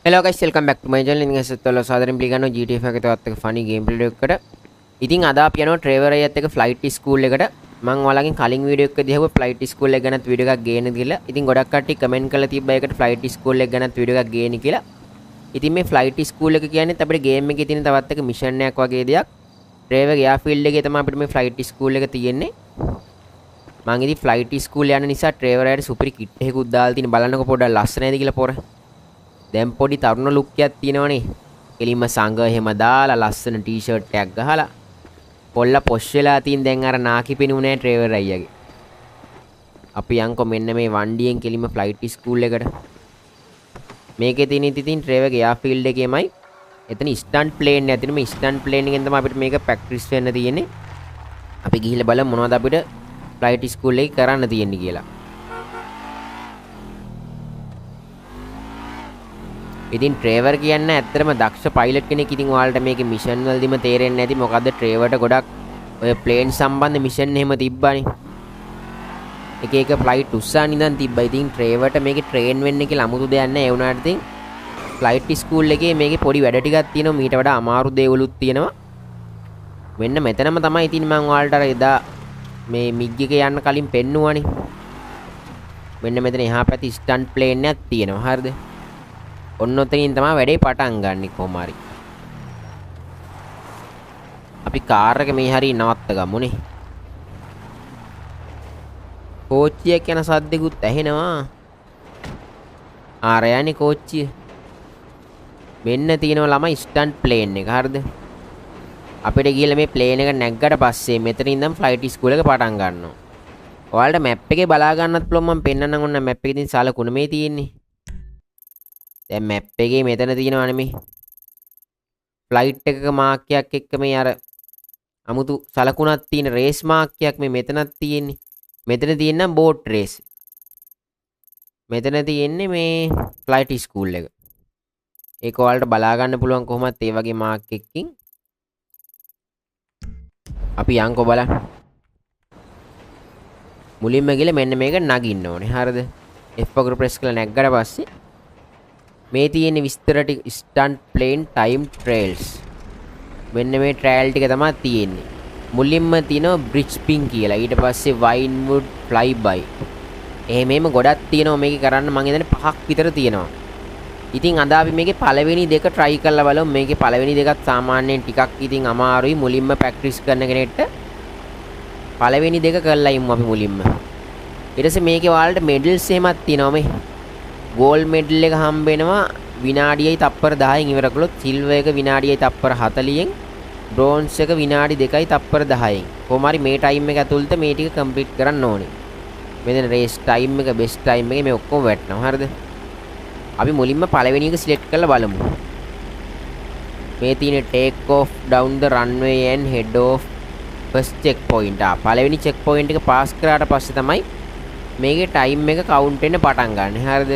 Hello guys, welcome back to my channel. ඉතින් ඇසත් ඔයාලා සාදරයෙන් පිළිගන්නවා GTA 5 එකේ තවත් එක funny gameplay එකකට. ඉතින් අද අපි යනවා ට්‍රෙවර් අයියත් එක්ක ෆ්ලයිට් ස්කූල් එකට. මං ඔයාලගෙන් කලින් වීඩියෝ එකකදී ඇහුවා ෆ්ලයිට් ස්කූල් එක ගැනත් වීඩියෝ එකක් ගේන්න කියලා. ඉතින් ගොඩක් කට්ටිය කමෙන්ට් කරලා තිබ්බා ඒකට ෆ්ලයිට් ස්කූල් එක ගැනත් වීඩියෝ එකක් ගේන්න කියලා. ඉතින් මේ ෆ්ලයිට් ස්කූල් එක කියන්නේ අපිට ගේම් එකේ තියෙන තවත් එක මිෂන් එකක් වගේ දෙයක්. ට්‍රෙවර් එයාෆීල්ඩ් එකේ තමයි අපිට මේ ෆ්ලයිට් ස්කූල් එක තියෙන්නේ. මං ඉතින් ෆ්ලයිට් ස්කූල් යන නිසා ට්‍රෙවර් අයියට සුපිරි කිට් එකකුත් දාලා තියෙන බලන්නකෝ පොඩ්ඩක් ලස්සනයිද කියලා පොර. දැන් පොඩි තරුණ ලුක් එකක් තියෙනවනේ. කෙලින්ම සඟ එහෙම දාලා ලස්සන ටී-ෂර්ට් එකක් ගහලා කොල්ල පොෂ් වෙලා තියෙන දැන් අර නාකි පෙනුනේ නෑ ට්‍රෙවර් අයියාගේ. අපි යන්කෝ මෙන්න මේ වණ්ඩියෙන් කෙලින්ම ෆ්ලයිට් ස්කූල් එකට. මේකේ තියෙන ඉතින් ට්‍රෙවර්ගේ එයාෆීල්ඩ් එකේමයි. එතන ස්ටන්ට් ප්ලේන් එකක් තියෙන. මේ ස්ටන්ට් ප්ලේන් එකෙන් තමයි අපිට මේක ප්‍රැක්ටිස් වෙන්න තියෙන්නේ. අපි ගිහිල්ලා බලමු මොනවද අපිට ෆ්ලයිට් ස්කූල් එකේ කරන්න තියෙන්නේ කියලා. ඉතින් ට්‍රෙවර් කියන්නේ ඇත්තටම දක්ෂ පයිලට් කෙනෙක්. ඉතින් ඔයාලට මේකේ මිෂන් වලදීම තේරෙන්නේ නැති මොකද්ද ට්‍රෙවර්ට ගොඩක් ඔය ප්ලේන් සම්බන්ධ මිෂන් එහෙම තිබ්බනේ. එක එක ෆ්ලයිට් උස්සන් ඉඳන් තිබ්බා. ඉතින් ට්‍රෙවර්ට මේකේ ට්‍රේන් වෙන්න කියලා අමුතු දෙයක් නෑ. ඒ වුණාට ඉතින් ෆ්ලයිට් ස්කූල් එකේ මේකේ පොඩි වැඩ ටිකක් තියෙනවා. මීට වඩා අමාරු දේවලුත් තියෙනවා. මෙන්න මෙතනම තමයි ඉතින් මං ඔයාලට අර එදා මේ මිග් එකේ යන්න කලින් පෙන්නුවානේ. මෙන්න මෙතන එහා පැත්තේ ස්ටන්ට් ප්ලේන් එකක් තියෙනවා. හරිද? ඔන්න ඔතනින් තමයි වැඩේ පටන් ගන්නෙ කොහොම හරි. අපි කාර් එක මේ හරිය නවත්ත ගමු නේ. කෝච්චියක් යන සද්දෙකුත් ඇහෙනවා. ආර යන්නේ කෝච්චිය. මෙන්න තියෙනවා ළමයි ස්ටන්ට් ප්ලේන් එක. හරිද? අපිට ගිහලා මේ ප්ලේන් එක නැග්ගට පස්සේ මෙතන ඉඳන් ෆ්ලයිට් ස්කූල් එක පටන් ගන්නවා. ඔයාලට මැප් එකේ බලා ගන්නත් පුළුවන්. මම පෙන්නන්නම් ඔන්න මැප් එකේ තියෙන සලකුණ මේ තියෙන්නේ. දැන් මැප් එකේ මෙතන තියෙනවා නෙමේ ෆ්ලයිට් එකක මාක් එකක් එක්ක මේ අර අමුතු සලකුණක් තියෙන රේස් මාක් එකක් මේ මෙතනක් තියෙන්නේ. මෙතන තියෙන බෝට් රේස්. මෙතන තියෙන්නේ මේ ෆ්ලයිට් ස්කූල් එක. ඒක ඔයාලට බලා ගන්න පුළුවන් කොහොමත් ඒ වගේ මාක් එකකින්. අපි යන්කෝ බලන්න. මුලින්ම ගිහලා මෙන්න මේක නගින්න ඕනේ. හරිද? F අකුර ප්‍රෙස් කරලා නැග්ගට පස්සේ මේ තියෙන විස්තර ටික ස්ටන්ට් ප්ලේන් ටයිම් ට්‍රේල්ස්. මෙන්න මේ ට්‍රයල් ටික තමයි තියෙන්නේ. මුලින්ම තියෙනවා බ්‍රිජ් පින් කියලා. ඊට පස්සේ වයින්වුඩ් ෆ්ලයි බයි. එහෙම එහෙම ගොඩක් තියෙනවා මේකේ කරන්න. මං හිතන්නේ පහක් විතර තියෙනවා. ඉතින් අද අපි මේකේ පළවෙනි දෙක try කරලා බලමු. මේකේ පළවෙනි දෙකත් සාමාන්‍යයෙන් ටිකක් ඉතින් අමාරුයි මුලින්ම ප්‍රැක්ටිස් කරන කෙනෙක්ට. පළවෙනි දෙක කරලා ඉමු අපි මුලින්ම. ඊට පස්සේ මේකේ ඔයාලට මෙඩල්ස් එහෙමත් තියෙනවා මේ. ගෝල්ඩ් මෙඩල් එක හම්බ වෙනවා විනාඩියයි තප්පර 10න් ඉවර කළොත්, සිල්වර් එක විනාඩියයි තප්පර 40න්, බ්‍රොන්ස් එක විනාඩි 2යි තප්පර 10න්. කොහොම හරි මේ ටයිම් එක ඇතුළත මේ ටික කම්ප්ලීට් කරන්න ඕනේ. මෙතන රේස් ටයිම් එක, බෙස්ට් ටයිම් එක මේ ඔක්කොම වැටෙනවා. හරිද? අපි මුලින්ම පළවෙනි එක සිලෙක්ට් කරලා බලමු. මේ තියෙන take off down the runway and head off first check point. ආ පළවෙනි චෙක් පොයින්ට් එක පාස් කරාට පස්සේ තමයි මේකේ ටයිම් එක කවුන්ට් වෙන්න පටන් ගන්න. හරිද?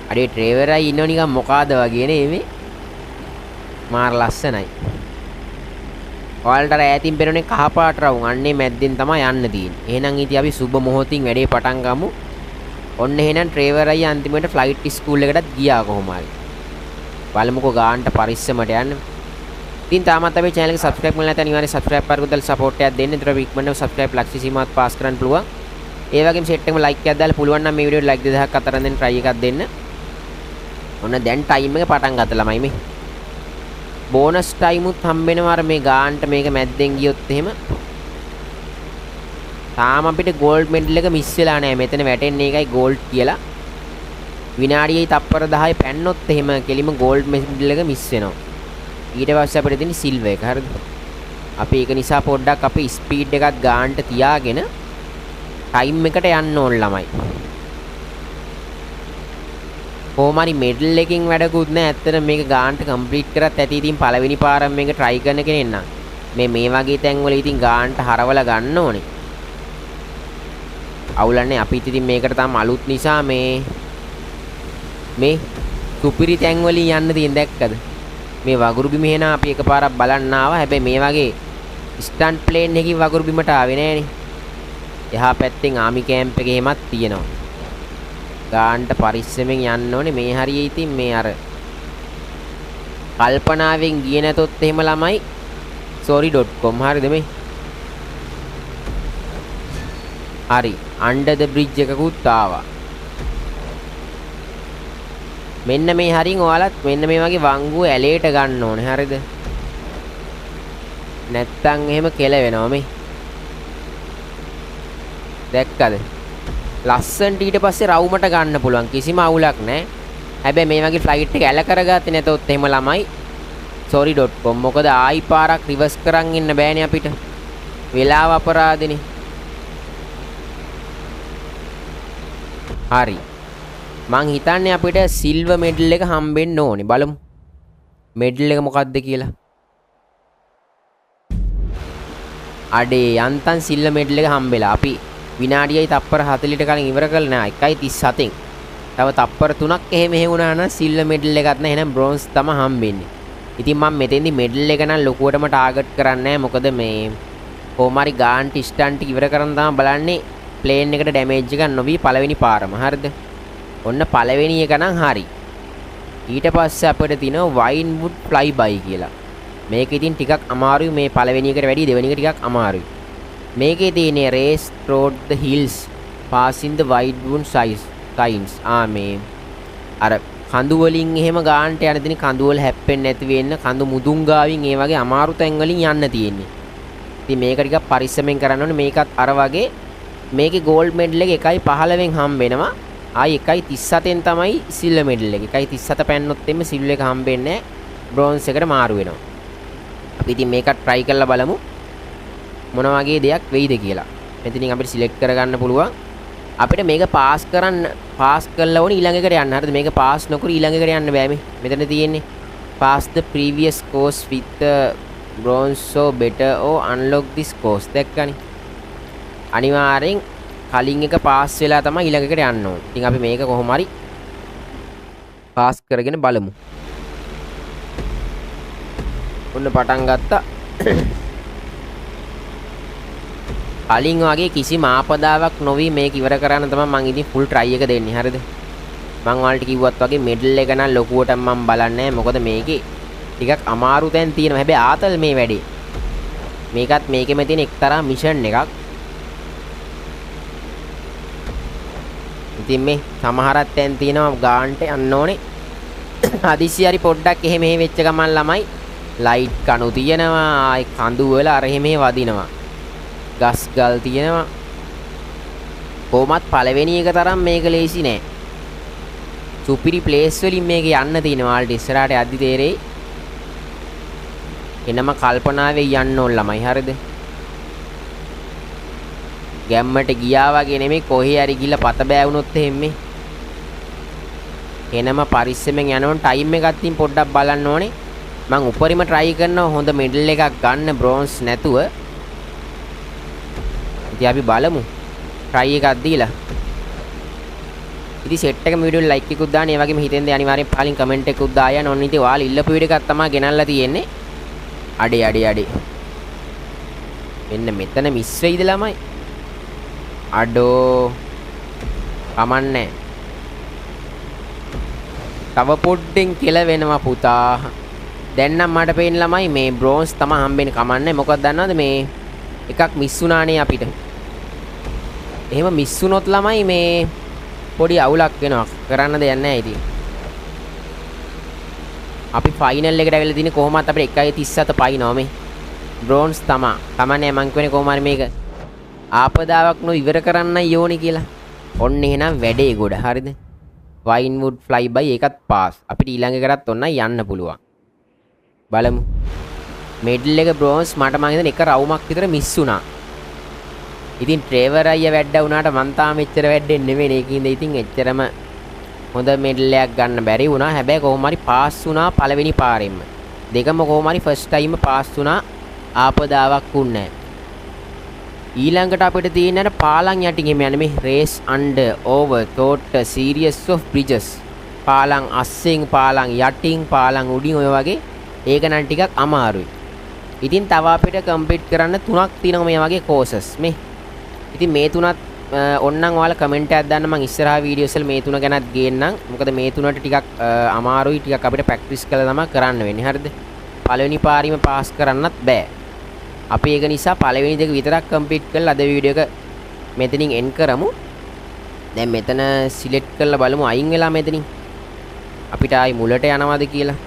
අඩේ ට්‍රෙවර් අය ඉන්නව නිකන් මොකාද වගේ නේ මේ. මාර ලස්සනයි. ඔයාලට අර ඈතින් පේනනේ කහ පාට රවුම්. අන්නේ මැද්දෙන් තමයි යන්න තියෙන්නේ. එහෙනම් ඉතින් අපි සුබ මොහොතින් වැඩේ පටන් ගමු. ඔන්න එහෙනම් ට්‍රෙවර් අයියා අන්තිමට ෆ්ලයිට් ස්කූල් එකටත් ගියා කොහොම හරි. බලමුකෝ ගානට පරිස්සමට යන්න. ඉතින් තාමත් අපේ channel එක subscribe කරලා නැත්නම් අනිවාර්යෙන් subscribe කරලා දාලා support එකක් දෙන්න. ඒතර අපි ඉක්මනටම subscribe ලක්ෂ්‍ය සීමාවත් පාස් කරන්න පුළුවන්. ඒ වගේම සෙට් එකම ලයික් එකක් දාලා පුළුවන් නම් මේ වීඩියෝට ලයික් 2000ක් අතර දෙන්න try එකක් දෙන්න. ඔන්න දැන් ටයිම් එක පටන් ගත්තා ළමයි මේ. බෝනස් ටයිම් උත් හම්බ වෙනවා අර මේ ගානට මේක මැද්දෙන් ගියොත් එහෙම. තාම අපිට ගෝල්ඩ් මෙඩල් එක මිස් වෙලා නෑ. මෙතන වැටෙන්නේ ඒකයි ගෝල්ඩ් කියලා. විනාඩියයි තප්පර 10 පැන්නොත් එහෙම කෙලිම ගෝල්ඩ් මෙඩල් එක මිස් වෙනවා. ඊට පස්සේ අපිට තියෙන්නේ සිල්වර් එක. හරිද? අපි ඒක නිසා පොඩ්ඩක් අපේ ස්පීඩ් එකත් ගානට තියාගෙන ටයිම් එකට යන්න ඕන ළමයි. කොහොම හරි මෙඩල් එකකින් වැඩකුත් නෑ. ඇත්තටම මේක ගානට කම්ප්ලීට් කරත් ඇති. ඉතින් පළවෙනි පාරම මේක try කරන කෙනෙක් නම් මේ වගේ තැන්වල ඉතින් ගානට හරවලා ගන්න ඕනේ. අවුලන්නේ අපිත් ඉතින් මේකට තාම අලුත් නිසා මේ මේ සුපිරි තැන් වලින් යන්න තියෙන දැක්කද? මේ වගුරු බිම එහෙනම් අපි එකපාරක් බලන්න ආවා. හැබැයි මේ වගේ ස්ටන්ට් ප්ලේන් එකකින් වගුරු බිමට ආවේ නෑනේ. එහා පැත්තෙන් ආමි කැම්ප් එක එහෙමත් තියෙනවා. ගාන්ට පරිස්සමෙන් යන්න ඕනේ. මේ හරිය ඉතින් මේ අර කල්පනාවෙන් ගියේ නැතොත් එහෙම ළමයි sorry.com හරිද මේ? හරි, under the bridge එකකුත් ආවා. මෙන්න මේ හරින් ඔයාලත් මෙන්න මේ වගේ වංගුව ඇලේට ගන්න ඕනේ. හරිද? නැත්තම් එහෙම කෙල වෙනවා මේ. දැක්කද? ලස්සන්ට ඊට පස්සේ රවුමට ගන්න පුළුවන්. කිසිම අවුලක් නැහැ. හැබැයි මේ වගේ ෆ්ලයිට් එක ඇල කරගත්තේ නැතොත් එහෙම ළමයි sorry.com. මොකද ආයි පාරක් රිවර්ස් කරන් ඉන්න බෑනේ අපිට. වෙලාව අපරාධනේ. හරි. මං හිතන්නේ අපිට සිල්වර් මෙඩල් එක හම්බෙන්න ඕනේ. බලමු. මෙඩල් එක මොකද්ද කියලා. අඩේ යන්තම් සිල්වර් මෙඩල් එක හම්බෙලා. අපි විනාඩියයි තප්පර 40ට කලින් ඉවර කළා නෑ. 1:37න්. තව තප්පර 3ක් එහෙම එහෙ වුණා නම් සිල්වර් මෙඩල් එකක් නෑ. එහෙනම් බ්‍රොන්ස් තමයි හම්බෙන්නේ. ඉතින් මම මෙතෙන්දි මෙඩල් එක නම් ලොකුවටම ටාගට් කරන්නේ නෑ. මොකද මේ කොහොම හරි ගාන්ට් ස්ටන්ට් ඉවර කරන් තමයි බලන්නේ ප්ලේන් එකට ඩැමේජ් එකක් නොවි පළවෙනි පාරම. හරිද? ඔන්න පළවෙනි එක නම් හරි. ඊට පස්සේ අපිට තියෙනවා වයින්වුඩ් ෆ්ලයි බයි කියලා. මේක ඉතින් ටිකක් අමාරුයි. මේ පළවෙනි එකට වැඩිය දෙවෙනි එක ටිකක් අමාරුයි. මේකේ තියෙන්නේ race through the hills passing the Vinewood signs. ආ මේ අර කඳු වලින් එහෙම ගානට යන දින කඳු වල හැප්පෙන්නේ නැති වෙන්න කඳු මුදුන් ගාවින් ඒ වගේ අමාරු තැන් වලින් යන්න තියෙන්නේ. ඉතින් මේක ටිකක් පරිස්සමෙන් කරන්න ඕනේ. මේකත් අර වගේ මේකේ ගෝල්ඩ් මෙඩල් එක 1.15න් හම්බ වෙනවා. ආයි 1.37න් තමයි සිල්වර් මෙඩල් එක. 1.37 පැන්නොත් එimhe සිල්වර් එක හම්බෙන්නේ නැහැ. බ්‍රොන්ස් එකට මාරු වෙනවා. අපි ඉතින් මේකත් try කරලා බලමු මොන වගේ දෙයක් වෙයිද කියලා. මෙතනින් අපිට සිලෙක්ට් කරගන්න පුළුවන්. අපිට මේක පාස් කරන්න පාස් කරලා ඕනේ ඊළඟ එකට යන්න. හරිද? මේක පාස් නොකර ඊළඟ එකට යන්න බෑ මේ. මෙතන තියෙන්නේ pass the previous course with the bronze so better or unlock this course. දැක්කනේ. අනිවාර්යෙන් කලින් එක පාස් වෙලා තමයි ඊළඟ එකට යන්න ඕනේ. ඉතින් අපි මේක කොහොම හරි පාස් කරගෙන බලමු. ඔන්න පටන් ගත්තා. කලින් වගේ කිසිම ආපදාවක් නොවි මේක ඉවර කරන්න තමයි මං ඉතින් ෆුල් ට්‍රයි එක දෙන්නේ. හරිද? මං ඔයාලට කිව්වත් වගේ මෙඩල් එක නම් ලොකුවට මං බලන්නේ නැහැ. මොකද මේකේ ටිකක් අමාරු තැන් තියෙනවා. හැබැයි ආතල් මේ වැඩේ. මේකත් මේකෙම තියෙන එක්තරා මිෂන් එකක්. ඉතින් මේ සමහරක් තැන් තියෙනවා ගාන්ට යන්න ඕනේ. හදිස්සි හරි පොඩ්ඩක් එහෙ මෙහෙ වෙච්ච ගමන් ළමයි ලයිට් කණු තියෙනවා. ආයි කඳු වල අර එහෙ මෙහෙ වදිනවා. ගස් ගල් තියෙනවා. කොහොමත් පළවෙනි එක තරම් මේක ලේසි නෑ. සුපිරි ප්ලේස් වලින් මේක යන්න තියෙනවා. ඔයාලට ඉස්සරහට යද්දි තේරෙයි. එනම කල්පනාවේ යන්න ඕන ළමයි. හරිද? ගැම්මට ගියා වගේ නෙමෙයි කොහේ හරි ගිහලා පත බෑ වුණොත් එහෙම මේ. එනම පරිස්සමෙන් යන්න ඕන. ටයිම් එකක් තින් පොඩ්ඩක් බලන්න ඕනේ. මං උපරිම try කරනවා හොඳ මෙඩල් එකක් ගන්න බ්‍රොන්ස් නැතුව. ඉතින් අපි බලමු try එකක් දීලා. ඉතින් සෙට් එකම වීඩියෝ ලයික් එකකුත් දාන්න. ඒ වගේම හිතෙන් දේ අනිවාර්යෙන් පහලින් කමෙන්ට් එකකුත් දායන්න. ඔන්න ඉතින් ඔයාලා ඉල්ලපු වීඩියෝ එකක් තමයි ගෙනල්ලා තියෙන්නේ. අඩේ අඩේ අඩේ. මෙන්න මෙතන මිස් වෙයිද ළමයි? අඩෝ කමන්නේ. තව පොඩ්ඩෙන් කෙල වෙනවා පුතා. දැන් නම් මට පේන ළමයි මේ බ්‍රොන්ස් තමයි හම්බෙන්නේ. කමන්නේ. මොකක්ද දන්නවද මේ එකක් මිස් වුණානේ අපිට. එහෙම මිස් වුණොත් ළමයි මේ පොඩි අවුලක් වෙනවා. කරන්න දෙයක් නැහැ ඉතින්. අපි ෆයිනල් එකට ඇවිල්ලා තියෙන්නේ කොහොමත් අපිට 1.37 පයින්නවා මේ. බ්‍රොන්ස් තමා. කමන්නේ මං කියන්නේ කොහොම හරි මේක ආපදාවක් නො ඉවර කරන්නයි ඕනේ කියලා. ඔන්න එහෙනම් වැඩේ ගොඩ. හරිද? වයින්වුඩ් ෆ්ලයි බයි ඒකත් පාස්. අපිට ඊළඟ එකටත් ඔන්න යන්න පුළුවන්. බලමු. මෙඩල් එක බ්‍රොන්ස් මට මං හිතන්නේ එක රවුමක් විතර මිස් වුණා. ඉතින් ට්‍රේවර් අයියා වැඩ වුණාට මං තාම එච්චර වැඩෙන්නේ නෙමෙයි. ඒකින්ද ඉතින් එච්චරම හොඳ මෙඩල් එකක් ගන්න බැරි වුණා. හැබැයි කොහොම හරි පාස් වුණා පළවෙනි පාරෙන්ම. දෙකම කොහොම හරි ෆස්ට් ටයිම් පාස් වුණා. ආපදාවක් වුණේ නැහැ. ඊළඟට අපිට තියෙන අර පාලම් යටින් එහෙම යන්නේ මේ race under over thought series of bridges. පාලම් අස්සෙන් පාලම් යටින් පාලම් උඩින් ඔය වගේ. ඒක නම් ටිකක් අමාරුයි. ඉතින් තව අපිට කම්ප්ලීට් කරන්න තුනක් තියෙනවා මේ වගේ කෝසස් මේ. ඉතින් මේ තුනත් ඕන්නම් ඔයාලා කමෙන්ට් එකක් දාන්න මං ඉස්සරහා වීඩියෝස් වල මේ තුන ගැනත් ගේන්නම්. මොකද මේ තුනට ටිකක් අමාරුයි, ටිකක් අපිට ප්‍රැක්ටිස් කරලා තමයි කරන්න වෙන්නේ. හරිද? පළවෙනි පාරීම පාස් කරන්නත් බෑ. අපි ඒක නිසා පළවෙනි දෙක විතරක් කම්ප්ලීට් කරලා අද වීඩියෝ එක මෙතනින් එන්ඩ් කරමු. දැන් මෙතන සිලෙක්ට් කරලා බලමු අයින් වෙලා මෙතනින් අපිට ආයි මුලට යනවද කියලා.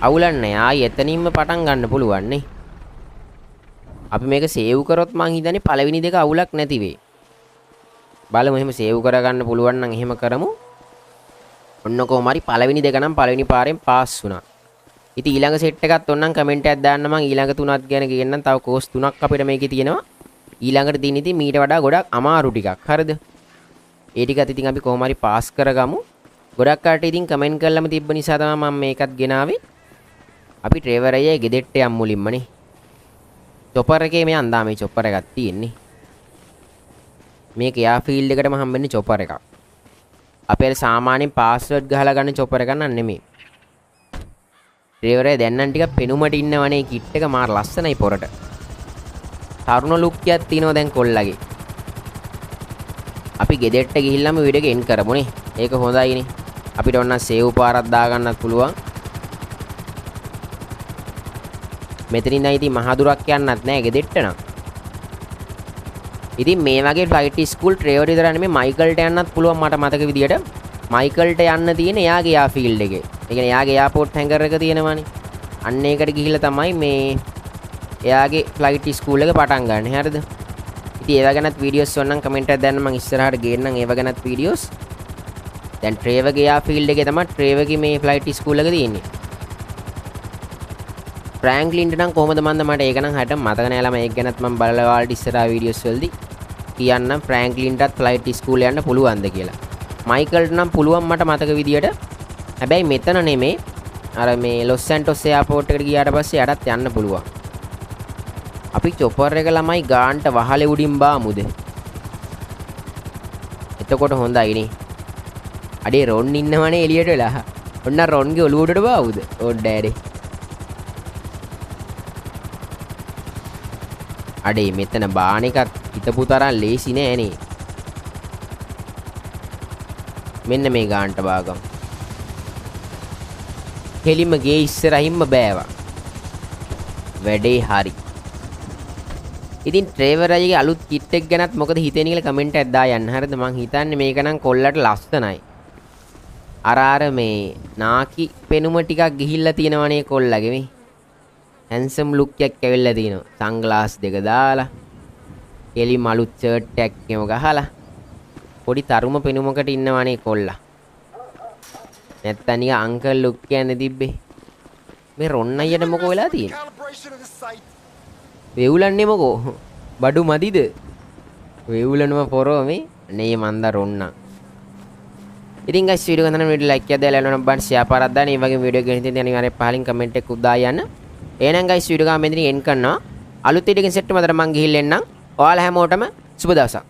අවුලක් නෑ, ආයි එතනින්ම පටන් ගන්න පුළුවන් නේ. අපි මේක සේව් කරොත් මං හිතන්නේ පළවෙනි දෙක අවුලක් නැති වෙයි. බලමු එහෙම සේව් කරගන්න පුළුවන් නම් එහෙම කරමු. ඔන්න කොහොම හරි පළවෙනි දෙක නම් පළවෙනි පාරෙන් පාස් වුණා. ඉතින් ඊළඟ සෙට් එකත් ඕනනම් කමෙන්ට් එකක් දාන්න මං ඊළඟ තුනත් ගැන කියන්නම්. තව කෝස් තුනක් අපිට මේකේ තියෙනවා. ඊළඟට තියෙන ඉතින් මීට වඩා ගොඩක් අමාරු ටිකක්. හරිද? ඒ ටිකත් ඉතින් අපි කොහොම හරි පාස් කරගමු. ගොඩක් අයට ඉතින් කමෙන්ට් කරලම තිබ්බ නිසා තමයි මම මේකත් ගෙනාවේ. අපි ට්‍රෙවර් අයියා ගෙදෙට්ට යමු මුලින්ම නේ. චොපර් එකේ මේ අන්දා මේ චොපර් එකක් තියෙන්නේ. මේක එයා ෆීල්ඩ් එකටම හම්බෙන්නේ චොපර් එකක්. අපේ අර සාමාන්‍යයෙන් පාස්වර්ඩ් ගහලා ගන්න චොපර් එකක් නන් නෙමෙයි. ට්‍රෙවර් අයියා දැන් නම් ටිකක් පෙනුමට ඉන්නවනේ. කිට් එක මාර ලස්සනයි පොරට. තරුණ ලුක් එකක් තියෙනවා දැන් කොල්ලගේ. අපි ගෙදෙට්ට ගිහිල්ලාම වීඩියෝ එක එන්ඩ් කරමු නේ. ඒක හොඳයිනේ. අපිට ඕන සේව් පාරක් දාගන්නත් පුළුවන්. මෙතනින් නම් ඉතින් මහ දුරක් යන්නත් නෑ ගෙදෙට්ට නම්. ඉතින් මේ වගේ ෆ්ලයිට් ස්කූල් ට්‍රෙවර් විතර නෙමෙයි මයිකල්ට යන්නත් පුළුවන් මට මතක විදියට. මයිකල්ට යන්න තියෙන එයාගේ එයා ෆීල්ඩ් එකේ. ඒ කියන්නේ එයාගේ එයාපෝට් හැංගර් එක තියෙනවනේ. අන්න ඒකට ගිහිල්ලා තමයි මේ එයාගේ ෆ්ලයිට් ස්කූල් එක පටන් ගන්න. හරිද? ඉතින් ඒවා ගැනත් වීඩියෝස් ඕනනම් කමෙන්ට් එකක් දාන්න මං ඉස්සරහට ගේන්නම් ඒවා ගැනත් වීඩියෝස්. දැන් ට්‍රෙවර්ගේ එයා ෆීල්ඩ් එකේ තමයි ට්‍රෙවර්ගේ මේ ෆ්ලයිට් ස්කූල් එක තියෙන්නේ. ෆ්‍රැන්ක්ලින්ට නම් කොහොමද මන්ද මට ඒක නම් හරියට මතක නෑ ළමයි. ඒක ගැනත් මම බලලා ඔයාලට ඉස්සරහා වීඩියෝස් වලදී කියන්නම් ෆ්‍රැන්ක්ලින්ටත් ෆ්ලයිට් ස්කූල් යන්න පුළුවන්ද කියලා. මයිකල්ට නම් පුළුවන් මට මතක විදියට. හැබැයි මෙතන නෙමෙයි. අර මේ ලොස් සැන්ටොස් එයාපෝට් එකට ගියාට පස්සේ යටත් යන්න පුළුවන්. අපි චොපර් එක ළමයි ගාන්ට වහලේ උඩින් බාමුද? එතකොට හොඳයි නේ. අඩේ රොන් ඉන්නවනේ එළියට වෙලා. ඔන්න රොන්ගේ ඔළුව උඩට බාමුද? ඕ ඩෑඩි. අඩේ මෙතන බාන එකක් හිතපු තරම් ලේසි නෑ නේ. මෙන්න මේ ගාන්ට බාගමු. කෙලිම ගේ ඉස්සරහින්ම බෑවා. වැඩේ හරි. ඉතින් ට්‍රෙවර් අයියගේ අලුත් කිට් එක ගැනත් මොකද හිතෙන්නේ කියලා කමෙන්ට් එකක් දා යන්න. හරිද? මං හිතන්නේ මේක නම් කොල්ලට ලස්සනයි. අර අර මේ නාකි පෙනුම ටිකක් ගිහිල්ලා තියෙනවනේ කොල්ලගේ මේ. හැන්සම් ලුක් එකක් ඇවිල්ලා තියෙනවා. සන්ග්ලාස් දෙක දාලා කෙලිම අලුත් ෂර්ට් එකක් එහෙම ගහලා පොඩි තරුම පෙනුමකට ඉන්නවනේ කොල්ලා. නැත්තම් නිකන් අංකල් ලුක් කියන්නේ තිබ්බේ. මේ රොන් අයියට මොකෝ වෙලා තියෙන්නේ? වෙවුලන්නේ මොකෝ? බඩු මදිද? වෙවුලනවා පොරව මේ. අනේ මන්දා රොන්නා. ඉතින් ගයිස් වීඩියෝ එක හොඳ නම් වීඩියෝ ලයික් එකක් දාලා යනවා නම් ෂෙයා පාරක් දාන්න. ඒ වගේම වීඩියෝ එක ගෙන ඉතින් අනිවාර්යයෙන් පහලින් කමෙන්ට් එකක් උදා යන්න. එහෙනම් ගයිස් වීඩියෝ එක මෙතනින් එන්ඩ් කරනවා. අලුත් වීඩියෝ එකකින් සෙට් මතර මං ගිහිල්ලා එන්නම්. ඔයාලා හැමෝටම සුබ දවසක්.